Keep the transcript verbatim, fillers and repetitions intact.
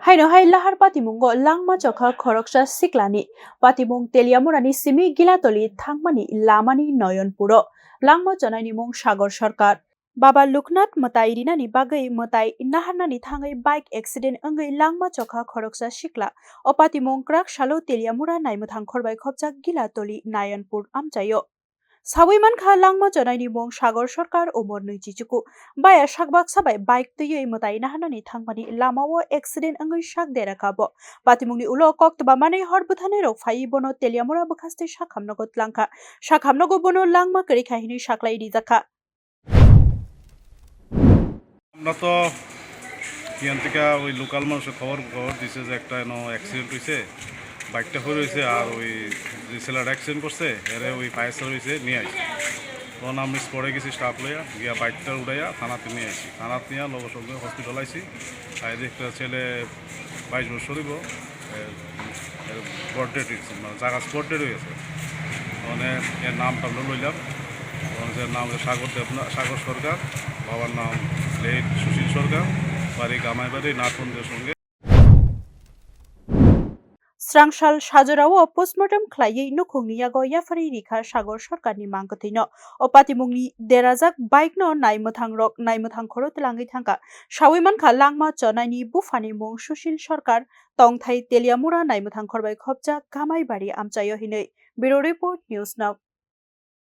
Haino hai lahar patimungo langma chokha khoroksa siklani patimung Teliamurani simi Gilatoli thangmani lamani Noyonpuro langma chonaini mung Sagor Sarkar. Baba Luknath mwtai rinani bagwi mwtai naharnani thangwi bike accident wngwi langma chokha khoroksa sikla. O patimung kwrak salo Teliamura naimwthang khorbai khopjak Gilatoli Noyonpur amchaio. Sawi mankha langma chonaini mung Sagor Sarkar, umor nui chichuku. Baya sakbaksa bai bike twiwi mwtai naharnani thangmani lamao accident wngwi sak dera kha bo. Patimungni ulo koktwma manwi hor bwtharnairok phaiwi bono Teliamura bwkhaste sakhamnogo tlangkha. Sakhamnogo bono langma kwrwi kha hinwi saklai rijakha. আমরা তো ইয়ান থেকে ওই লোকাল মানুষের খবর খবর দিছে যে একটা এনো অ্যাক্সিডেন্ট হয়েছে, বাইকটা পড়ে হয়েছে, আর ওই যে ছেলেটা অ্যাক্সিডেন্ট করছে এরে ওই ফায়ার সার্ভিসে নিয়ে আসি। তখন আমি স্পটে গেছি, স্টাফ লইয়া গিয়া বাইকটা উঠাইয়া থানাতে নিয়ে আসি। থানাতে নিয়ে লগে সঙ্গে হসপিটাল আইছি। আর একটা ছেলে বাইশ বছর হইব, বার্থডে মানে জায়গা স্পট ডেড হয়ে গেছে। মানে এর নামটা আমরা লইলাম, এবং যে নাম হলো সাগর দেবনা, সাগর সরকার, বাবার নাম লেট সুশীল সরকার, বাড়ি গামাইবাড়ি, নাটবন্ধুর সঙ্গে। Srangsal sajorao postmortem khlaiwi nukhungni yago yapharwi rikha Sagor Sarkarni mangkwthwino. O patimungni derajak bike no naimwthang rok naimwthang khoro twlangwi thangkha. Sawi mankha langma chonaini buphani mung Sushil Sarkar, tongthai Teliamura naimwthang khorbai khopjak Gamaibari amchaio hinwi. Bureau Report, News Now.